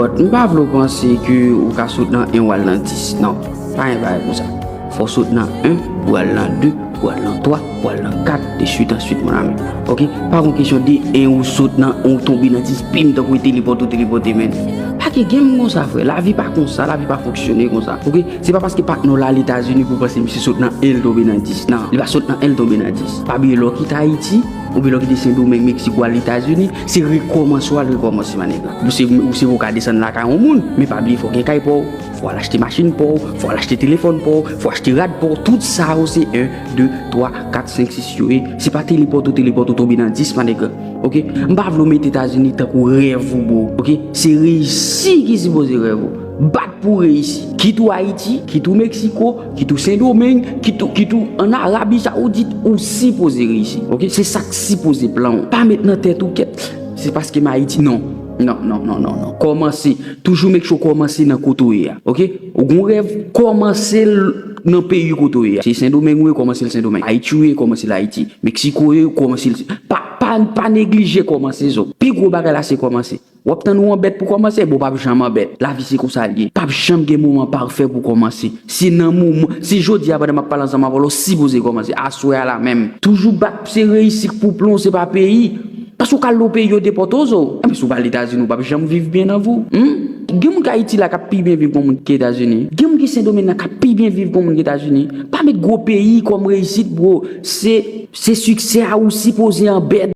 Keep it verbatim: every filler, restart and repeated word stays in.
But m pa vle w panse ke ou ka sot nan en w al nan dis. Non, pa gen bagay konsa. Fò w sot nan en, pou al nan de, pou al nan twa, pou al nan kat, de suite en suite, mon ami. Ok? Pa gon kesyon de en ou sot nan en ou tonbe nan dis, pim, tankou e telepòte ou telepòte, men. Pa gen game konsa, frè. Lavi pa konsa, lavi pa fonksyone konsa. Ok? Se pa paske patnè w la Letazini pou w panse misye sot nan en l tonbe nan dis. Non, li pa sot nan en l tonbe nan dis. Pa bliye lè w kite Ayiti, oubyen lè w kite Sendomeng, Meksiko, al Etazini, se rekòmanse w al rekòmanse, manèg. Ou se, ou se voka desann lakay yon moun, men pa bliye fò w gen kay pa w, fò w al achte machin pa w, fò w al achte telefòn pa w, fò w achte rad pa w, tout sa yo se en, de, twa, kat, senk, sis yo ye. Se pa telepòte ou telepòte ou tonbe nan dis, manèg. Ok? M pa vle w mete Etazini tankou rèv ou, bro. Ok? Se reyisi ki sipoze rèv ou. Bat pou reyisi. Kit ou Ayiti, kit ou Meksiko, kit ou Sendomeng, kit ou, kit ou ann Arabi Sawoudit, ou sipoze reyisi. Ok? Se sa k sipoze plan w. Pa met nan tèt ou kèt, se paske m Ayiti. Non. Non, non, non, non, non. Kòmanse. Toujou make sure w kòmanse nan kote w ye a. Ok? Ou gon rèv, kòmanse l nan peyi kote w ye a. Se Sendomeng ou ye, kòmanse l Sendomeng. Ayiti ou ye, kòmanse l Ayiti. Meksiko ou ye, kòmanse l. Pa, pa, pa neglije kòmanse, zo. Pi gwo bagay la se kòmanse. W ap tann ou anbèt pou kòmanse, bon, w p ap janm anbèt. Lavi se konsa l ye. P ap janm gen moman pafè pou kòmanse. Se nan moman, se jodi a pandan m ap pale ansanm avè w la, w sipoze kòmanse. Aswè a la menm. Toujou bat se reyisi k pou plan w, se pa peyi. Paske w ka al nan peyi yo depòte w, zo. Enben, si w pa al Etazini, w p ap janm viv byen nan vi w. Hmm? Gen moun k Ayiti la k ap pi byen viv k yon moun ki Etazini. Gen moun ki Sendomeng nan k ap pi byen viv k yon moun ki Etazini. Pa met gwo peyi kòm reyisit, bro. Se, se siksè a ou sipoze anbèt.